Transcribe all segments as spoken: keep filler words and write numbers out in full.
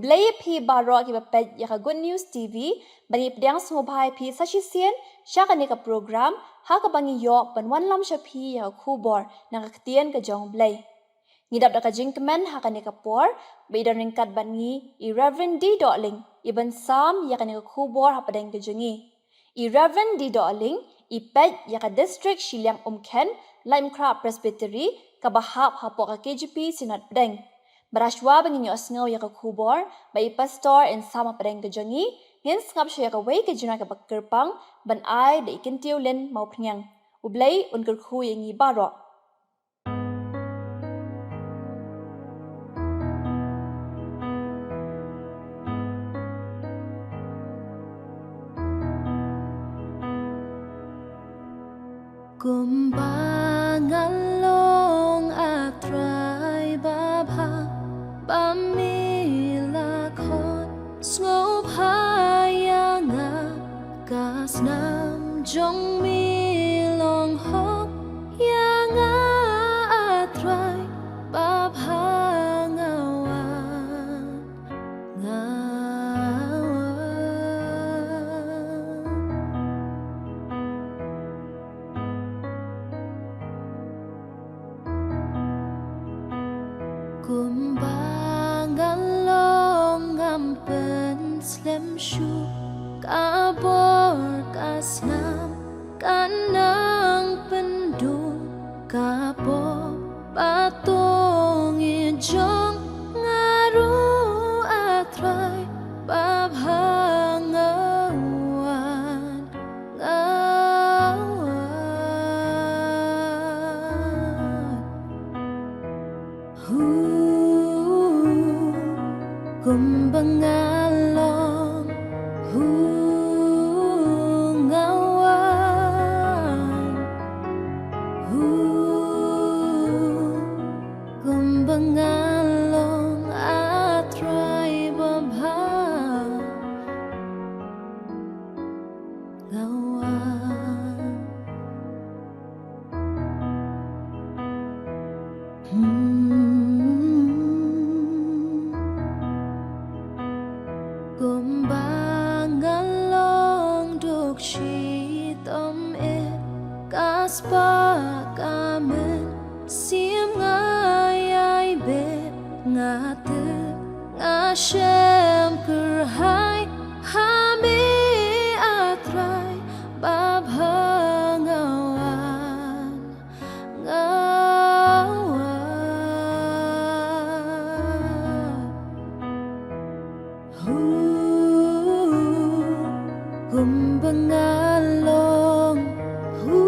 Khublei ïa phi baroh kiba peit ïa ka Good News T V, ban ïa pdiang sngewbha ïa phi sa shisien sha kane ka program ha kaba ngi ïoh ban wanlam sha phi ïa ka khubor na ka ktien ka jong U Blei. Ngi dap da ka jingkmen ha kane ka por ba i don ryngkat bad ngi i Reverend D Dohling, i ban sam ïa kane ka khubor hapdeng ka jong ngi. I Reverend D Dohling i peit ïa ka district Shilliang Umkhen, Laitumkhrah Presbytery, kaba hap hapoh ka K J P Synod Pdeng. Bad shuwa ba ngin ïohsngew ïa ka khubor ba i pastor in sam hapdeng ka jong ngi, ngin sngap shuwa ïa kawei ka jingrwai kaba kyrpang ban ai da i Kyntiew Lynn Mawphniang. U Blei un kyrkhu ïa ngi baroh. Kumba nga long, A Trai babha, ba me la khot, sngewbha ïa nga, ka snam jong me long hok ïa nga, A Trai babha, nga wan, nga wan. Kumba nga long, ngam pynslem shuh, ka bor ka snam ka nang pynduh, ka bor ba to ngi jong, nga ruh, A Trai babha, nga wan, nga wan. Hu, kumba nga long, hu, nga wan. Hu, kumba nga long, A Trai babha, nga wan. Hmm. Kumba nga long duk shitom eh, ka spah ka mynsiem nga ïai beh, nga tip nga shem kyrhai ha me, A Trai babha, nga wan, nga wan. Hu, kumba nga long, hu,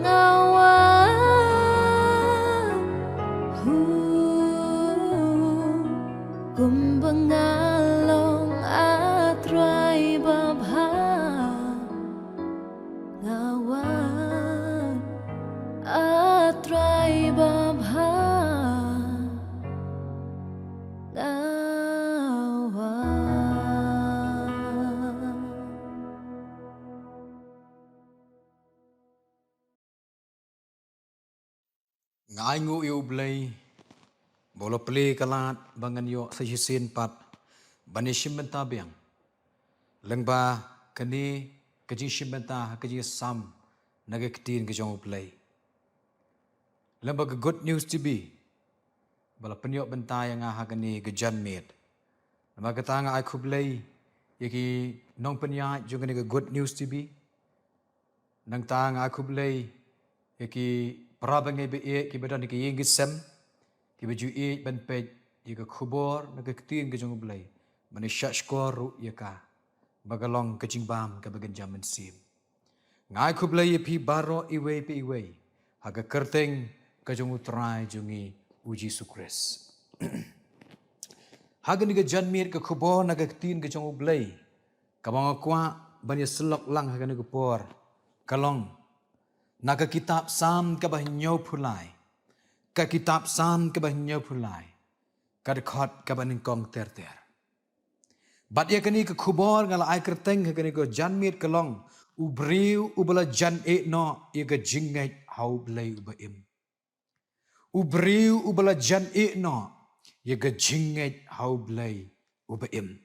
nga wan. Hu, kumba nga long, A Trai babha, nga wan, A Trai babha, nga wan. Nga ainguh ïa U Blei ba u la plie ka lad ba ngan ïoh sa shisien pat ban ïashim bynta biang lyngba kane ka jingshim bynta ha ka jingsam na ka ktien ka jong U Blei, lyngba ka Good News T V ba la pynïoh bynta ïa nga ha kane ka janmiet. Namar kata nga ai khublei ïa ki nongpynïaid jong kane ka Good News T V. Nangta nga ai khublei ïa ki para bangeit ba ïeit kiba don ha ki ïing ki sem, kiba ju ïeit ban peit ïa ka khubor na ka ktien ka jong U Blei, ban ïa shahshkor ruh ïa ka ba ka long ka jingbam kaba gynjam mynsiem. Nga ai khublei ïa phi baroh iwei pa iwei ha ka kyrteng ka jong U Trai jong ngi U Jisu Khrist. Ha kane ka janmiet ka khubor na ka ktien ka jong U Blei kaba nga kwah ban ïa syllok lang ha kane ka por ka long na ka kitab Salm kaba hynñiewphew lai. Ka kitab Salm kaba hynñiewphew lai, ka dkhot kaba nyngkong ter ter. Bad ïa kane ka khubor nga la ai kyrteng ha kane ka janmiet ka long, u briew uba la jan ïeh noh ïa ka jingngeit ha U Blei uba im. U briew uba la jan ïeh noh ïa ka jingngeit ha U Blei uba im.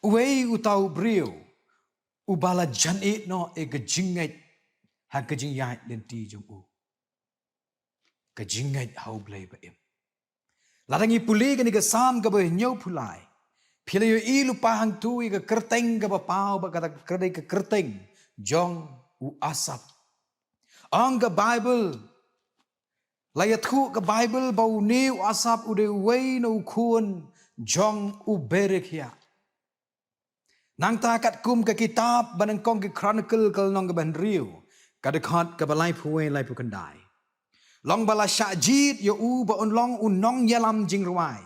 Uwei uta u briew uba la jan ïehnoh ïa ka jingngeit ha ka jingïaid lynti jong u. Ka jingngeit ha U Blei ba im. Lada ngi pule kane ka Salm kaba hynñiewphew lai, phi la ïohi lypa hangto ïa ka kyrteng kaba paw, ba kata ka dei ka kyrteng jong u Asaph. Ong ka Baibl, la ïathuh ka Baibl ba une u Asaph u dei uwei na u khun jong u Berekhia. Nangta katkum ka kitab Banyngkong ki Chronicle ka lynnong kaba hynriew, ka dkhot kaba laiphew wei, laiphew khyndai. Long ba la shah jied ïa u ba un long u nongïalam jingrwai.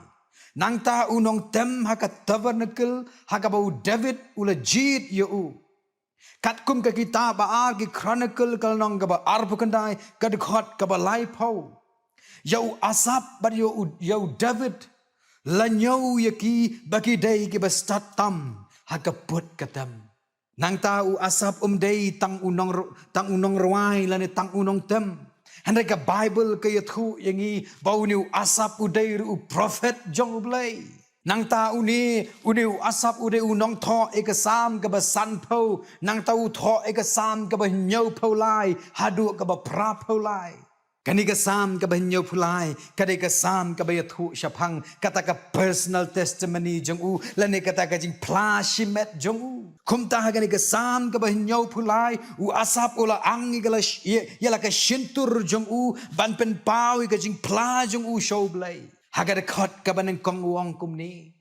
Nangta u nongtem ha ka tabernacle ha kaba u David u la jied ïa u. Katkum ka kitab Ba-ar ki Chronicle ka lynnong kaba arphew khyndai, ka dkhot kaba laiphew. Ïa u Asaph bad ïa u, ïa u David, la ñiew ïa ki ba ki dei kiba stad tam ha ka put ka tem. Nangta u Asaph um dei tang u nong, tang u nongrwai lane tang u nongtem. Hynrei ka Baibl ka ïathuh ïa ngi ba une u Asaph u dei ruh u prophet jong U Blei. Nangta une, une u Asaph u dei u nongthoh ïa ka Salm kaba sanphew, nangta u thoh ïa ka Salm kaba hynñiewphew lai haduh kaba phraphew lai. Kane ka Salm kaba hynñiewphew lai ka dei ka Salm kaba ïathuh shaphang kata ka personal testimony jong u, lane kata ka jingphla shimet jong u. Kumta ha kane ka Salm kaba hynñiewphew lai, u Asaph u la ang ïa ka la sh-, ïa, ïa la ka shyntur jong u ban pynpaw ïa ka jingphla jong u sha U Blei. Ha ka dkhot kaba nyngkong u ong kumne: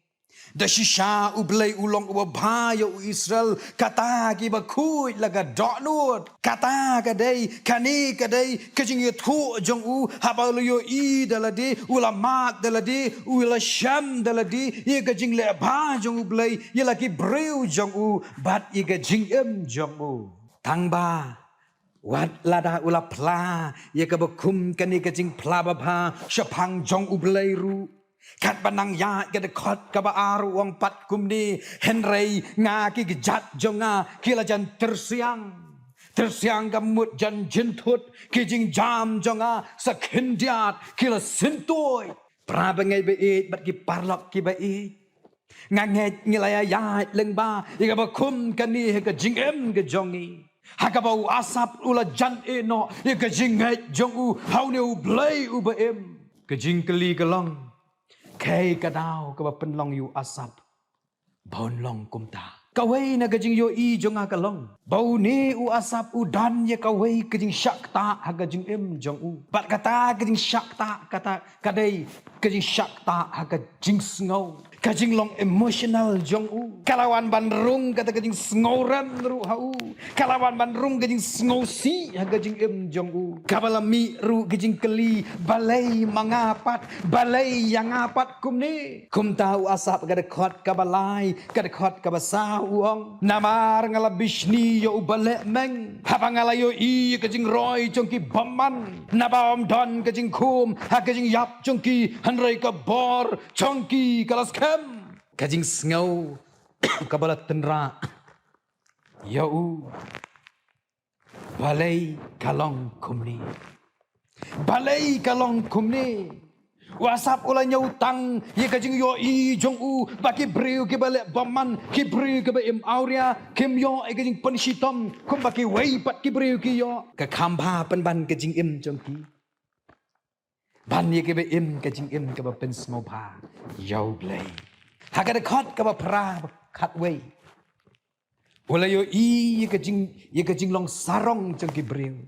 Da shisha U Blei u long uba bha ïa u Israel, kata kiba khuid la ka dohnud. Kata ka dei, kane ka dei ka jingïathuh jong u haba u la ïohi da lade, u la mad da lade, u la shem da lade ïa ka jingleh bha jong U Blei ïa la ki briew jong u bad ïa ka jingim jong u. Tangba wat lada u la phla ïa kaba kum kane ka jingphla babha shaphang jong U Blei ruh, katba nang ïaid ka dkhot kaba ar u ong pat kumne: Hynrei nga, ki kjat jong nga ki la jan tyrsiang, tyrsiang ka mut jan jynthut, ki jingjam jong nga sa khyndiat, ki la syntuid. Para bangeit ba ïeit bad ki paralok kiba ïeit, nga ngeit ngi la ïaid lyngba ïa kaba kum kane ha ka jingim ka jong ngi, ha kaba u Asaph u la jan ïehnoh ïa ka jingngeit jong u ha une U Blei uba im. Ka jingkylli ka long, kaei ka daw kaba pynlong ïa u Asaph ba un long kumta? Kawei na ka jingïohi jong nga ka long ba une u Asaph u don ïa kawei ka jingshah ktah ha ka jingim jong u. Bad kata ka jingshah ktah, kata ka dei ka jingshah ktah ha ka jingsngew, ka jinglong emotional jong u. Ka la wan ban rung kata ka jingsngew rem ruh ha u. Ka la wan ban rung ka jingsngew sih ha ka jingim jong u. Kaba la mih ruh ka jingkylli, balei ma nga pat, balei ïa nga pat kumne? Kumta u Asaph ka dkhot kaba lai, ka dkhot kaba saw u ong: Namar nga la bishni ïa uba leh meng, haba nga la ïohi ïa ka jingroi jong ki bymman. Naba ym don ka jingkhum ha ka jingïap jong ki, hynrei ka bor jong ki ka la skhem. Ka jingsngew kaba la tynrah ïa u. Balei ka long kumne? Balei ka long kumne? U Asaph u la ñiew tang ïa ka jingïohi jong u ba ki briew kiba leh bymman, ki briew kiba im awria, kim ïoh ïa ka jingpynshitom kumba kiwei pat ki briew ki ïoh. Ka kham bha pynban ka jingim jong ki ban ïa kiba im ka jingim kaba pynsngewbha ïa U Blei. Ha ka dkhot kaba phra, khatwei, u la ïohi ïa ka jing, ïa ka jinglong sarong jong ki briew.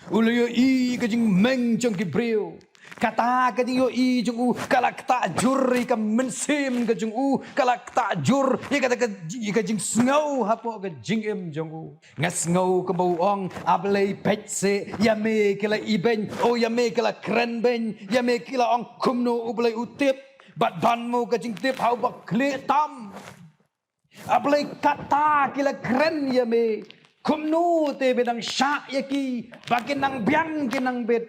U la ïohi ïa ka jingmeng jong ki briew. Kata ka jingïohi jong u ka la ktah jur ïa ka mynsiem ka jong u, ka la ktah jur ïa kata ka, ïa ka jingsngew hapoh ka jingim jong u. Nga sngew kumba u ong: A Blei, peit seh, ïa me ki la ibeiñ, o ïa me ki la krenbeiñ, ïa me ki la ong. Kumno U Blei u tip? Bad don mo ka jingtip ha uba khlieh tam? A Blei, kata ki la kren ïa me, kumno te me dang shah ïa ki ba kin nang biang kin nang bit?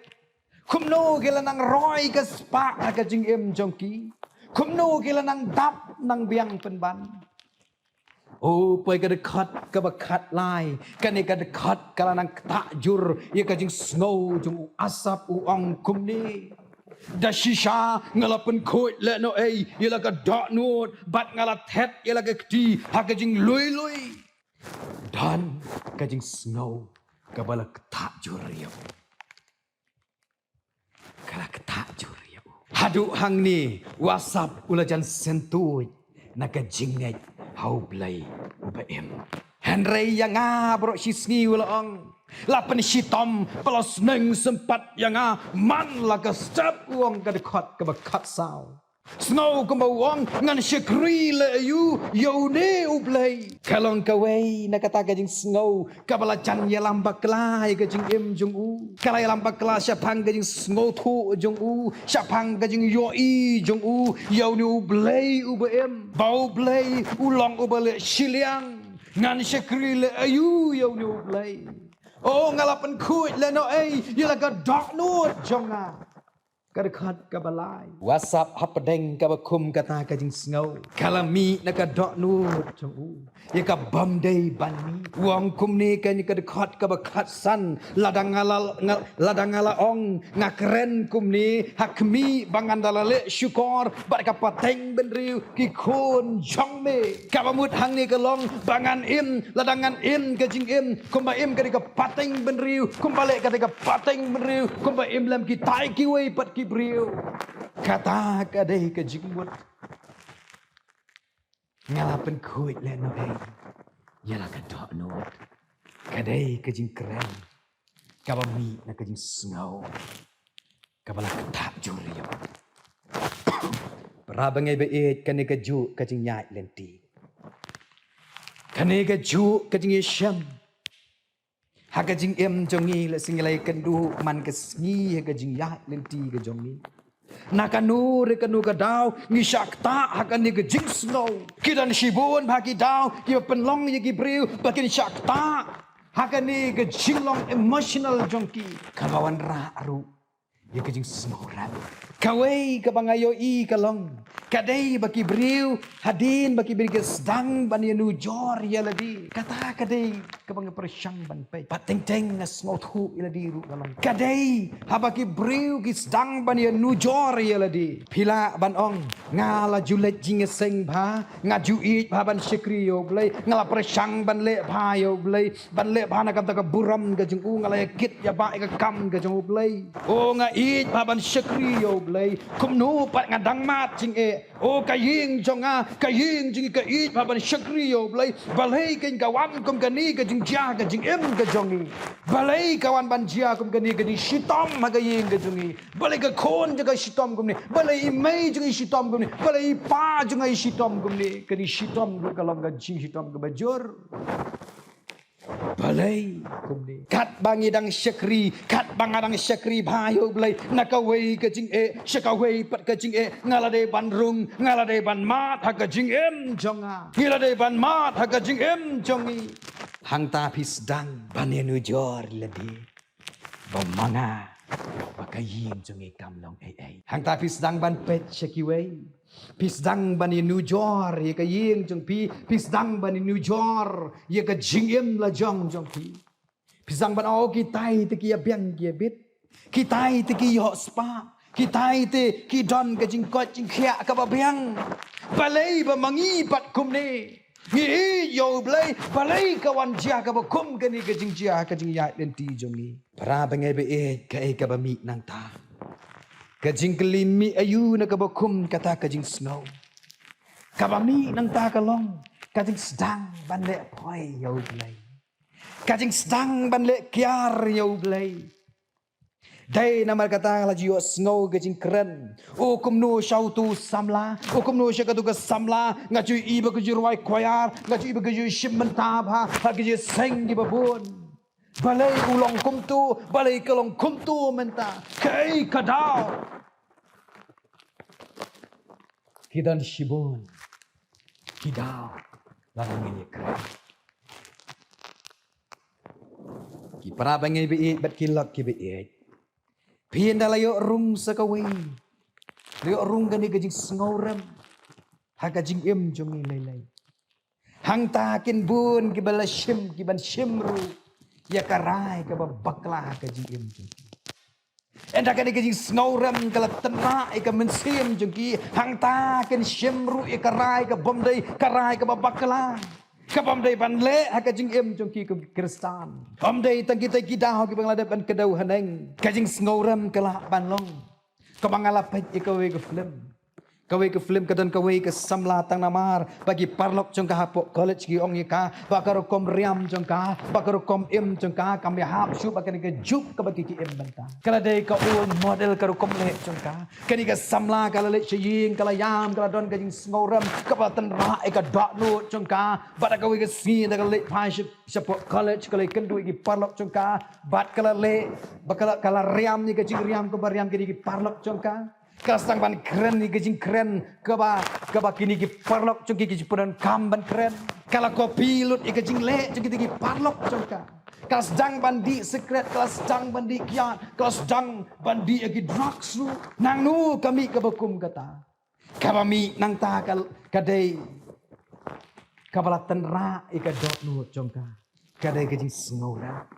Kumno ki la nang roi ka spah ha ka jingim jong ki? Kumno ki la nang dap nang biang pynban? O, poi ka dkhot kaba khatlai, kane ka dkhot ka la nang ktah jur ïa ka jingsngew jong u Asaph, u ong kumne: Da shisha nga la pynkhuid lehnohei ïa la ka dohnud bad nga la thet ïa la ka kti ha ka jinglui lui. Don ka jingsngew kaba la ktah jur ïa u. Ka la ktah jur ïa u. Haduh hangne u Asaph u la jan sngewthuh na ka jingngeit ha U Blei uba im. Hynrei ïa nga baroh shi sngi, u la ong, la pynshitom ba la sneng sympat ïa nga man la ka step, u ong ka dkhot kaba khatsaw. Sngew kumba u ong, ngan shakri leh aïu ïa une U Blei. Ka long kawei na kata ka jingsngew kaba la jan ïalam bakla ïa ka jingim jong u. Ka la ïalam bakla shaphang ka jingsngewthuh jong u, shaphang ka jingïohi jong u ïa une U Blei uba im. Ba U Blei u long uba leh shiliang. Ngan shakri leh aïu ïa une U Blei. O, nga la pynkhuid lehnohei ïa la ka dohnud jong nga. Ka dkhot kaba lai. U Asaph hapdeng kaba kum kata ka jingsngew, ka la mih na ka dohnud jong u ïa ka bym dei ban mih. U ong kumne, kane ka dkhot kaba khatsan, lada nga la, nga, lada nga la ong, nga kren kumne ha khmih ba ngan da la leh shukor bad ka pateng bynriew, ki khun jong me. Kaba mut hangne ka long ba ngan im, lada ngan im ka jingim kumba im ka dei ka pateng bynriew, kumba leh ka dei ka pateng bynriew, kumba im lem kitai kiwei pat ki briew. Kata ka dei ka jingmut. Nga la pynkhuid lehnohei ïa la ka dohnud. Ka dei ka jingkren kaba mih na ka jingsngew kaba la ktah jur ïa u. Para bangeit ba ïeit, kane kajuh ka jingïaid lynti, kane kajuh ka jingïashem ha ka jingim jong ngi, lehse ngi la ïakynduh man ka sngi ha ka jingïaid lynti ka jong ngi. Na kano re kano ka daw ngi shah ktah ha kane ka jingsngew. Ki don shibun bha ki daw kiba pynlong ïa ki briew ba kin shah ktah ha kane ka jinglong emotional jong ki. Kaba wanrah ruh ïa ka jingsngewrem. Kawei kaba nga ïohi ka long, ka dei ba ki briew hadien ba ki briew ki sdang ban ïanujor ïa lade, kata ka dei kaba nga pyrshang ban peit. Bad teng teng nga sngewthuh ïa lade ruh ka long, ka dei haba ki briew ki sdang ban ïanujor ïa lade. Phi lah ban ong, nga la ju leit jingïaseng bha, nga ju ïeit bha ban shakri ïa U Blei, nga la pyrshang ban leh bha ïa U Blei, ban leh bha na ka bynta ka burom ka jong u, nga la ïakit ïabah ïa ka kam ka jong U Blei. O, nga ïeit bha ban shakri ïa U Blei. Kumno pat nga dang mad jingeh. O, ka ïing jong nga, ka ïing jong ngi ka ïeit bha ban shakri ïa U Blei. Balei kein ka wan kum kane ka jingjia ha ka jingim ka jong ngi? Balei ka wan ban jia kum kane ka jingshitom ha ka ïing ka jong ngi? Balei ka khun jong nga i shitom kumne? Balei i mei jong nga i shitom kumne? Balei i pa jong nga i shitom kumne? Ka jingshitom ruh ka long ka jingshitom kaba jur. Balei kumne? Katba ngi dang shakri, katba nga dang shakri bha ïa U Blei, na kawei ka jingeh sha kawei pat ka jingeh, nga la dei ban rung, nga la dei ban mad ha ka jingim jong nga. Ngi la dei ban mad ha ka jingim jong ngi. Hangta phi sdang ban ïanujor ïa lade ba ma nga, ba ka ïing jong ngi kam long ei ei. Hangta phi sdang ban peit sha kiwei. Phi sdang ban ïanujor ïa ka ïing jong phi, phi sdang ban ïanujor ïa ka jingim la jong jong phi. Phi sdang ban ong, kitai te ki ïabiang ki ïabit, kitai te ki ïoh spah, kitai te ki don ka jingkoit jingkhiah kaba biang. Balei ba ma ngi pat kumne? Ngi ïeit ïa U Blei, balei ka wan jia kaba kum kane ka jingjia ha ka jingïaid lynti jong ngi? Para bangeit ba ïeit, kaei kaba mih nangta? Ka jingkylli mih aïu na kaba kum kata ka jingsngew? Kaba mih nangta ka long ka jingsdang ban leh poi ïa U Blei, ka jingsdang ban leh kiar ïa U Blei. Dei namar kata la ju ïohsngew ka jingkren, o kumno sha utu u samla, o kumno sha katu ka samla, nga ju i ba ka ju rwai choir, nga ju i ba ka ju shim bynta bha ha ki jingïaseng kiba bun. Balei u long kumtu? Balei ka long kumtu mynta? Kaei ka daw? Ki don shibun ki daw lada ngin ïakren. Ki para bangeit ba ïeit bad ki lok kiba ïeit, phi ynda la ïoh rung sa kawei, la ïoh rung kane ka jingsngewrem ha ka jingim jong ngi lei lei, hangta kin bun kiba la shim, kiban shim ruh ïa ka rai kaba bakla ha ka jingim jong ngi. Ynda kane ka jingsngewrem ka la tynrah ïa ka mynsiem jong ki, hangta kin shim ruh ïa ka rai ka bym dei, ka rai kaba bakla, ka bym dei ban leh ha ka jingim jong ki kum ki Khristan. Ym dei tang kita ki daw kiba nga la dep ban kdew haneng. Ka jingsngewrem ka lah ban long kaba nga la peit ïa kawei ka film. Kawei ka film ka don kawei ka samla, tang namar ba ki paralok jong ka hapoh college ki ong ïa ka ba ka rukom riam jong ka, ba ka rukom im jong ka kam ïahap shuh bad kane ka juk kaba ki ki im mynta. Ka la dei ka old model ka rukom leh jong ka. Kane ka samla ka la leit sha ïing, ka la ïam, ka la don ka jingsngewrem kaba tynrah ïa ka dohnud jong ka. Bad ha kawei ka sngi ynda ka la leit phai sha, shapoh college, ka la ïakynduh ïa ki paralok jong ka bad ka la leh, ba ka la, ka la riam ïa ka jingriam kaba riam kine ki paralok jong ka. Ka la sdang ban kren ïa ka jingkren kaba, kaba kine ki paralok jong ki ki ju pyndonkam ban kren. Ka la copy lut ïa ka jingleh jong kita ki paralok jong ka. Ka la sdang ban dih sikret, ka la sdang ban dih kiad, ka la sdang ban dih ïa ki drugs ruh. Nangno ka mih kaba kum kata? Kaba mih nangta ka, ka dei kaba la tynrah ïa ka dohnud jong ka. Ka dei ka jingsngewrem.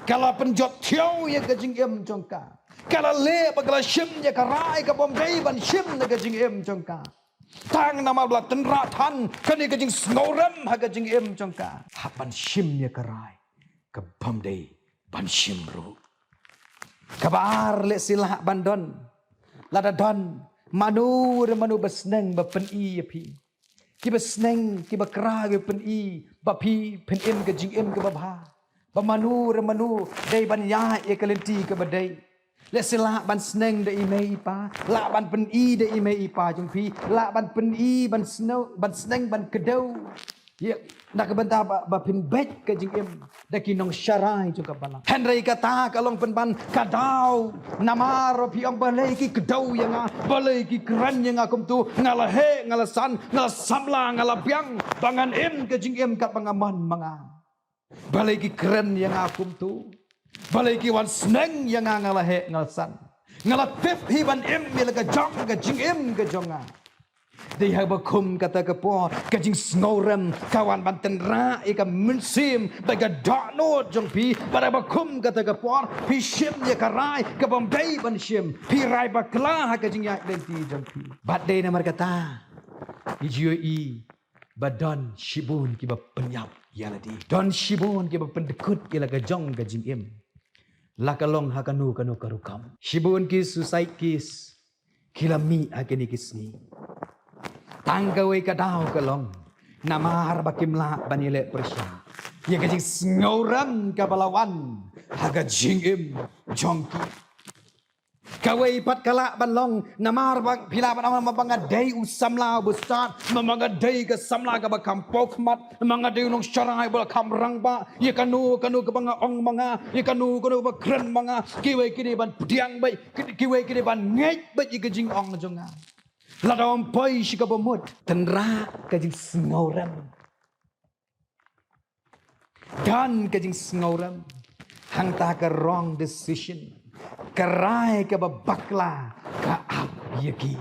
Ka la pynjot thiaw ïa ka jingim jong ka. Ka la leh ba ka la shim ïa ka rai ka bym dei ban shim na ka jingim jong ka. Tang namar ba la tynrah than kane ka jingsngewrem ha ka jingim jong ka, hap ban shim ïa ka rai ka bym dei ban shim ruh. Kaba ar, lehse lah ban don, lada don mano re mano ba sneng ba pyni ïa phi, kiba sneng, kiba kra, kiba pyni ba phi pynim ka jingim kaba bha, ba mano re mano dei ban ïaid ïa ka lynti kaba dei. Lehse lah ban sneng da i mei i pa, lah ban pyni da i mei i pa jong phi, lah ban pyni ban sne-, ban sneng ban kdew ïa, na ka bynta ba, ba phin beit ka jingim da ki nongsharai jong ka balang. Hynrei kata ka long pynban ka daw, namar phi ong balei ki kdew ïa nga, balei ki kren ïa nga kumto, nga la heh, nga la san, nga la samla, nga la biang ba ngan im ka jingim katba nga mon ma nga. Balei ki kren ïa nga kumto? Balei ki wan sneng ïa nga, nga la heh, nga la san? Nga la tip hi ban im ïa la ka jong ka jingim ka jong nga. Dei haba kum kata ka por ka jingsngewrem ka wan ban tynrah ïa ka mynsiem bad ka dohnud jong phi. Bad haba kum kata ka por phi shim ïa ka rai ka bym dei ban shim, phi rai bakla ha ka jingïaid lynti jong phi. Bad dei namar kata i ju ïohi ba don shibun kiba pynïap ïa lade. Don shibun kiba pyndkut ïa la ka jong ka jingim, la ka long ha kano kano ka rukom. Shibun ki suicide case ki la mih ha kine ki sngi. Tang kawei ka daw ka long namar ba kim lah ban ïaleh pyrshah ïa ka jingsngewrem kaba la wan ha ka jingim jong ki. Kawei pat ka lah ban long namar ba phi lah ban ong ba nga dei u samla uba stad, ma nga dei ka samla kaba kham paw khmat, ma nga dei u nongsharai ba la kham rangbah, ïa kano kano kaba nga ong ma nga, ïa kano kano kaba kren ma nga, kiwei ki dei ban pdiang beit, ki, kiwei ki dei ban ngeit beit ïa ka jingong jong nga. Lada ym poi sha kaba mut, tynrah ka jingsngewrem. Don ka jingsngewrem, hangta ka wrong decision, ka rai kaba bakla ka ap ïa ki.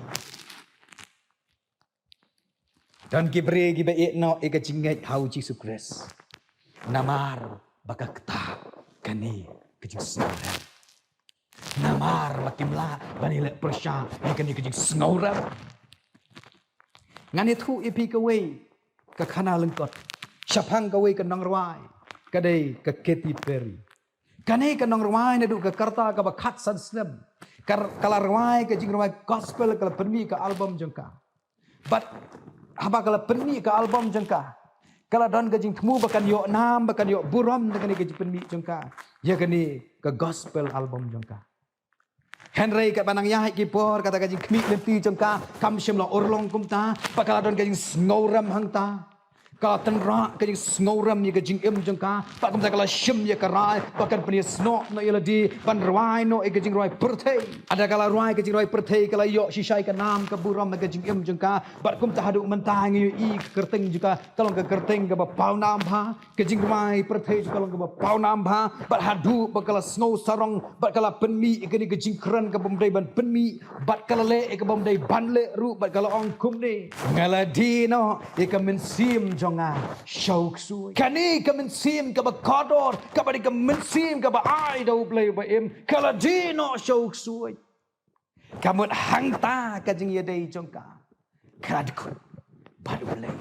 Don ki briew kiba ïeh noh ïa ka jingngeit ha u Jisu Khrist namar ba ka ktah kane ka jingsngewrem. Namar ba kim lah ban ïaleh pyrshah ïa kane ka jingsngewrem. Ngan ïathuh ïa phi kawei ka khana lyngkot shaphang kawei ka nongrwai, ka dei ka Katy Perry. Kane ka nongrwai naduh ka rta kaba khatsan snem ka, ka la rwai ka jingrwai gospel, ka la pynmih ka album jong ka. Bad haba ka la pynmih ka album jong ka, ka la don ka jingthmu ba kan ïoh nam, ba kan ïoh burom da kane ka jingpynmih jong ka ïa kane ka gospel album jong ka. Hynrei katba nang ïaid ki por, kata ka jingkhmih lynti jong ka kam shym la urlong kumta, ba ka la don ka jingsngewrem hangta. Ka la tynrah ka jingsngewrem ïa ka jingim jong ka, ba kumta ka la shim ïa ka rai ba kan pynïasnoh noh ïa lade ban rwai noh ïa ka jingrwai pyrthei. Haba ka la rwai ka jingrwai pyrthei, ka la ïoh shisha ïa ka nam ka burom ha ka jingim jong ka. Bad kumta haduh mynta ngi ïohi ka kyrteng jong ka ka long ka kyrteng kaba pawnam bha, ka jingrwai pyrthei jong ka long kaba pawnam bha. Bad haduh ba ka la sngew sarong bad ka la pynmih ïa kane ka jingkren ka bym dei ban pynmih, bad ka la leh ïa ka bym dei ban leh ruh, bad ka la ong kumne: Nga la die noh ïa ka mynsiem jong nga sha u ksuid. Kane ka mynsiem kaba kordor, kaba dei ka mynsiem kaba ai da U Blei uba im, ka la die noh sha u ksuid. Ka mut hangta ka jingïadei jong ka ka dkut bad U Blei.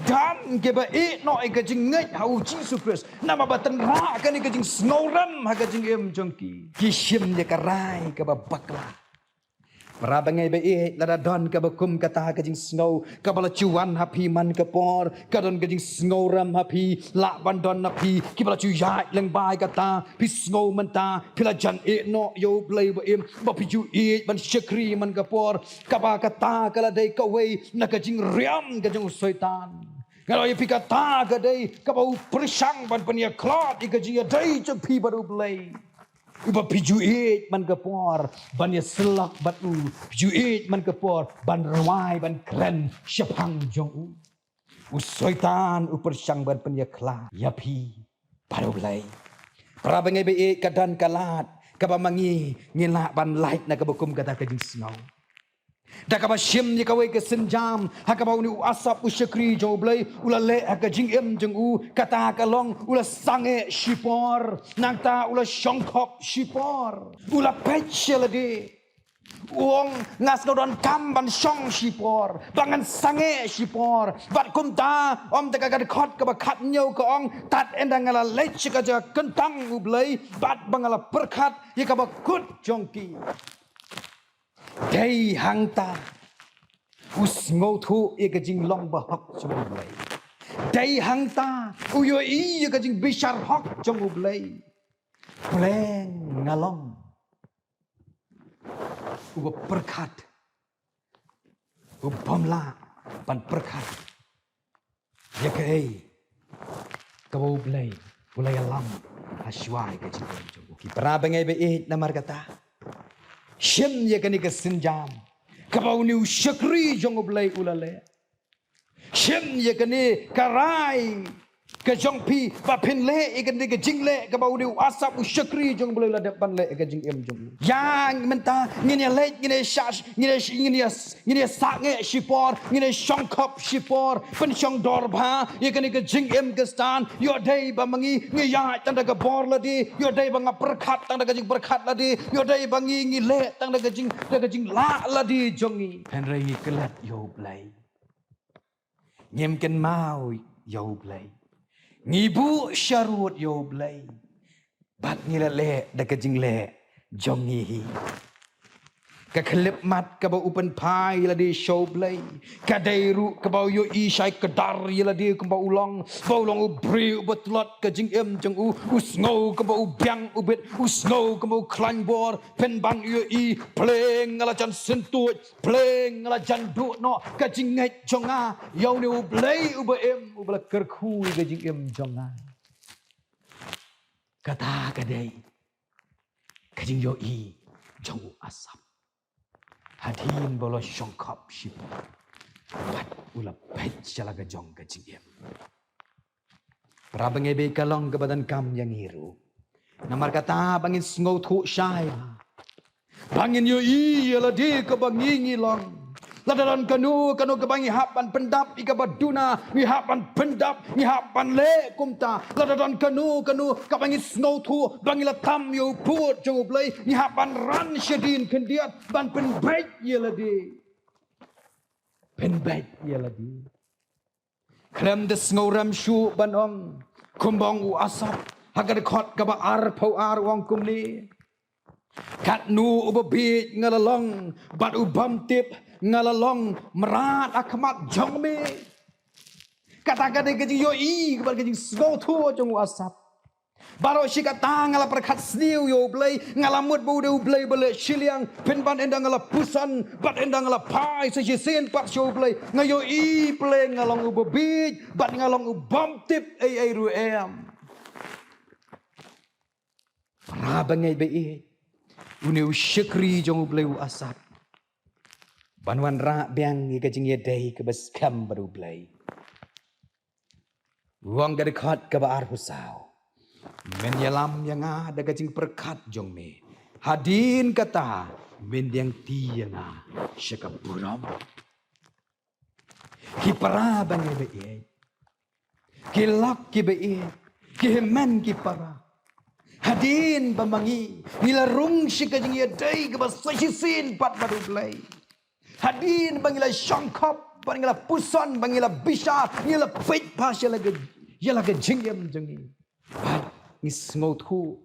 Don kiba ïeh noh ïa ka jingngeit ha U Jisu Khrist, namar ba tynrah kane ka jingsngewrem ha ka jingim jong ki, ki shim ïa ka rai kaba bakla. Para bangeit ba ïeit, lada don kaba kum kata ka jingsngew kaba la ju wan ha phi man ka por, ka don ka jingsngewrem ha phi, lah ban don na phi kiba la ju ïaid lyngba ïa kata. Phi sngew mynta phi la jan ïeh noh ïa U Blei uba im, ba phi ju ïeit ban shakri man ka por. Kaba kata ka la dei kawei na ka jingriam ka jong u Soitan. Nga la ïa phi, kata ka dei kaba u pyrshang ban pynïakhlad ïa ka jingïadei jong phi bad U Blei. Uba phi ju ïeit man ka por ban ïasyllok bad u, phi ju ïeit man ka por ban rwai ban kren shaphang jong u. U Soitan u pyrshang ban pynïakhlad ïa phi bad U Blei. Para bangeit ba ïeit, ka don ka lad kaba ma ngi ngin lah ban lait na kaba kum kata ka jingsngew. Da kaba shim ïa kawei ka sienjam ha kaba une u Asaph u shakri jong U Blei u la leh ha ka jingim jong u, kata ka long u la sangeh shipor, nangta u la shongkhop shipor, u la peit sha lade. U ong, nga sngew donkam ban shong shipor, ba ngan sangeh shipor. Bad kumta, ym tang ka dkhot kaba khathynñiew ka ong, tad ynda nga la leit sha ka jaka kyntang U Blei, bad ba nga la pyrkhat ïa kaba kut jong ki. Dei hangta u sngewthuh ïa ka jinglong bahok jong U Blei. Dei hangta u ïohi ïa ka jingbishar hok jong U Blei. Pleng nga long uba pyrkhat, u bym lah ban pyrkhat ïa kaei kaba U Blei u la ïalam ha shuwa ïa ka jingim jong u. Ki para bangeit ba ïeit, namar kata, shim ïa kane ka sienjam kaba une u shakri jong U Blei u la leh. Shim ïa kane ka rai ka jong phi ba phin leh ïa kane ka jingleh kaba une u Asaph u shakri jong U Blei u la dep ban leh ïa ka jingim jong u. Ïa mynta ngin ïa leit, ngin ïa sha, ngin ïa, ngin ïa, ngin ïa sangeh shipor, ngin ïa shongkhop shipor, pynshong dorbha ïa kane ka jingim Khristan. Ïoh dei ba ma ngi ngi ïaid tang da ka bor lade, ïoh dei ba nga pyrkhat tang da ka jingpyrkhat lade, ïoh dei ba ngi ngi leh tang da ka jing, da ka jinglah lade jong ngi. Hynrei ngi klet ïa U Blei. Ngim kynmaw ïa U Blei. Ngi buh sharud ïa U Blei. Bad ngi la leh da ka jingleh jong ngi hi. Ka khyllipmat kaba u pynphai ïa lade sha U Blei, ka dei ruh kaba u ïohi shai kdar ïa lade kumba u long, ba u long u briew uba tlot ka jingim jong u, u sngew kumba u biang u bit, u sngew kumba u khlaiñ bor, pynban u ïohi, pleng nga la jan syntuid, pleng nga la jan duh noh ka jingngeit jong nga ïa une U Blei uba im, uba la kyrkhu ïa ka jingim jong nga. Kata ka dei ka jingïohi jong u Asaph. Hadien ba u la shongkhop shipor bad u la peit sha la ka jong ka jingim. Para bangeit, ka long kaba donkam ïa ngi ruh. Namar kata ba ngin sngewthuh shai ba ngin ïohi ïa lade kaba ngi ngi long. Lada don kano kano kaba ngi hap ban pyndap ïa kaba duna, ngi hap ban pyndap, ngi hap ban leh kumta. Lada don kano kano kaba ngi sngewthuh ba ngi la tam ïa u pud jong U Blei, ngi hap ban ran shadien khyndiat ban pynbeit ïa lade. Pynbeit ïa lade. Khlem da sngewrem shuh ban ong kumba ong u Asaph ha ka dkhot kaba arphew ar, u ong kumne: Katno uba bieit nga la long, bad u bymtip nga la long mrad ha khmat jong me. Kata ka dei ka jingïohi bad ka jingsngewthuh jong u Asaph. Baroh shi katta nga la pyrkhat sniew ïa U Blei, nga la mut ba u dei U Blei ba leh shiliang, pynban ynda nga la pyrshang bad ynda nga la phai sa shisien pat sha U Blei, nga ïohi pleng nga long uba bieit bad nga long u bymtip ei ei ruh em. Para bangeit ba ïeit, une u shakri jong U Blei u Asaph, ban wanrah biang ïa ka jingïadei kaba skhem bad U Blei, u ong ha ka dkhot kaba arphew saw: Men ïalam ïa nga da ka jingpyrkhat jong me, hadien kata men diang ti ïa nga sha ka burom. Ki para ba ngi ba ïeit, ki lok ki ba ïeit, ki hynmen ki para, hadien ba ma ngi ngi la rung sha ka jingïadei kaba sa shisien pat bad U Blei, hadien ba ngi la shongkop, ba ngi la puson, ba ngi la bishar, ngi la peit pat ïa la ka, ïa la ka jingim jong ngi, bad ngi sngewthuh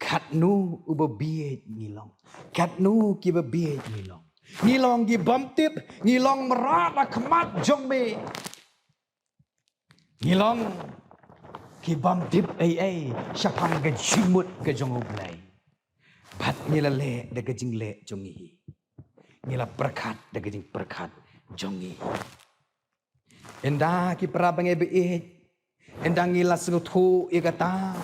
katno uba bieit ngi long, katno kiba bieit ngi long. Ngi long ki bym tip, ngi long mrad ha khmat jong me. Ngi long ki bym tip ei ei shaphang ka jingmut ka jong U Blei. Bad ngi la leh da ka jingleh jong ngi hi. Ngi la pyrkhat da ka jingpyrkhat jong ngi hi. Ynda ki para ba ngi ba ïeit, ynda ngi la sngewthuh ïa kata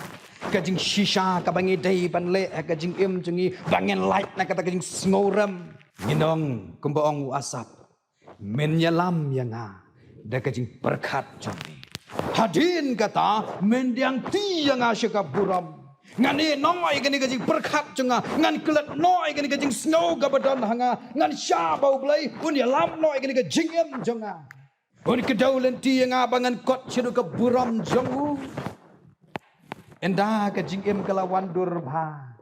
ka jingshisha kaba ngi dei ban leh ha ka jingim jong ngi, ba ngin lait na kata ka jingsngewrem, ngin ong kumba ong u Asaph: Mynjynjar ïa nga da ka jingpyrkhat jong me. Hadien kata, mynjynjar ïa nga sha ka burom. Ngan ïeh noh ïa kane ka jingpyrkhat jong nga, ngan klet noh ïa kane ka jingsngew kaba don ha nga, ngan shah ba U Blei un ïalam noh ïa kane ka jingim jong nga. Un kdew lynti ïa nga ba ngan kot shaduh ka burom jong u. Ynda ka jingim ka la wan dur bha,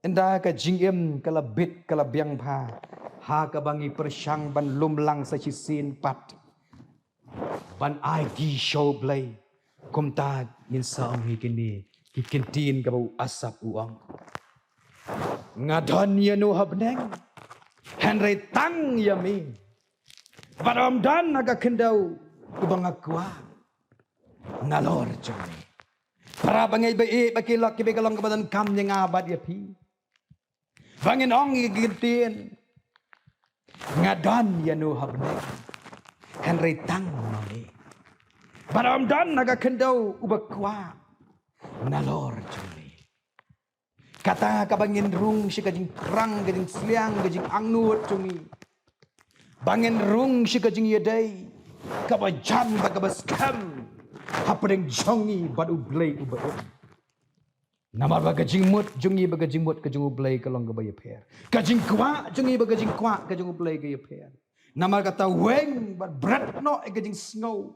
ynda ka jingim ka la bit ka la biang bha, ha kaba ngi pyrshang ban lum lang sa shisien pat ban aiti sha U Blei, kumta ngin sa ong hi kine ki kyntien kaba u Asaph u ong: Nga don ïano ha bneng hynrei tang ïa me, bad ym don ha ka khyndew uba nga kwah nalor jong me. Para ba ngi ba ïeit, ba ki lok kiba ka long kaba donkam ïa nga bad ïa phi, ba ngin ong ïa ki kyntien: Nga don ïano ha bneng hynrei tang ma me, bad ym don ha ka khyndew uba kwah nalor jong me. Kata kaba ngin rung sha ka jingkrang, ka jingsliang, ka jingangnud jong ngi, ba ngin rung sha ka jingïadei kaba jan bad kaba skhem hapdeng jong ngi bad U Blei uba im. Namar ba ka jingmut jong ngi bad ka jingmut ka jong U Blei ka long kaba ïapher. Ka jingkwah jong ngi bad ka jingkwah ka jong U Blei ka ïapher. Namar kata weng bad bret noh ïa ka jingsngew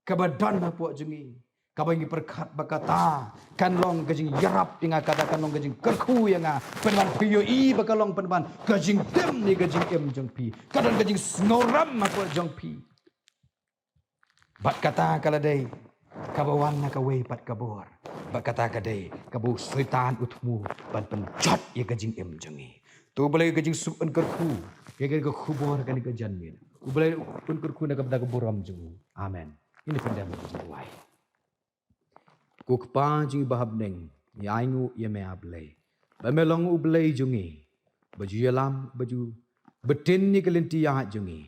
kaba don hapoh jong ngi, kaba ngi pyrkhat ba kata kan long ka jingïarap ïa nga, kata kan long ka jingkyrkhu ïa nga, pynban phi ïohi ba ka long pynban ka jingtim ïa ka jingim jong phi, ka don ka jingsngewrem hapoh jong phi. Bad kata ka la dei kaba wan na kawei pat ka bor. Bad kata ka dei kaba u Soitan u thmu ban pynjot ïa ka jingim jong ngi. To U Blei ka jingsuk un kyrkhu ïa ka khubor kane ka janmiet. U Blei un kyrkhu na ka bynta ka burom jong u. Amen. Ngin ïa pyndem ka jingduwai. Ko Kpa jong ngi ba ha bneng, ngi ainguh ïa me A Blei, ba me long U Blei jong ngi, ba ju ïalam, ba ju btin ïa ka lynti ïaid jong ngi.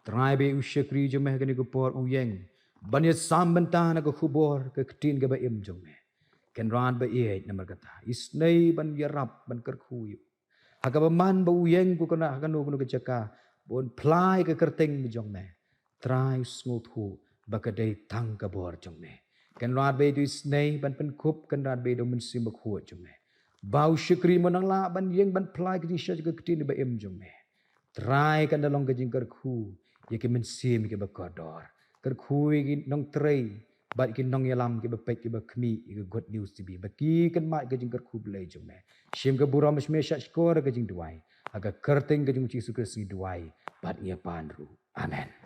Trai, ba u shakri jong me ha kane ka por u ïeng ban ïasam bynta na ka khubor, ka ktien kaba im jong me. Kynrad ba ïeit, namar kata isynei ban ïarap, ban kyrkhu ïa u ha kaba man ba u ïeng ko kane ha kano kano ka jaka, ba un phla ïa ka kyrteng jong me. Trai, u sngewthuh ba ka dei tang ka bor jong me. Kynrad ba ïeit, to isynei ban pynkup, Kynrad ba ïeit, da u Mynsiem Bakhuid jong me, ba u shakri mon nang lah ban ïeng ban phla ïa ka jingshisha jong ka ktien ba im jong me. Trai, kan da long ka jingkyrkhu ïa ki mynsiem kiba kordor, kyrkhu ïa ki nongtrei bad ki nongïalam kiba peit, kiba khmih ïa ka Good News T V, ba ki kynmaw ïa ka jingkyrkhu Blei jong me. Shim ka burom, shim ïa ka shkor, ka jingduwai ha ka kyrteng ka jong u Jisu Khrist ngi duwai bad ngi pan ruh. Amen.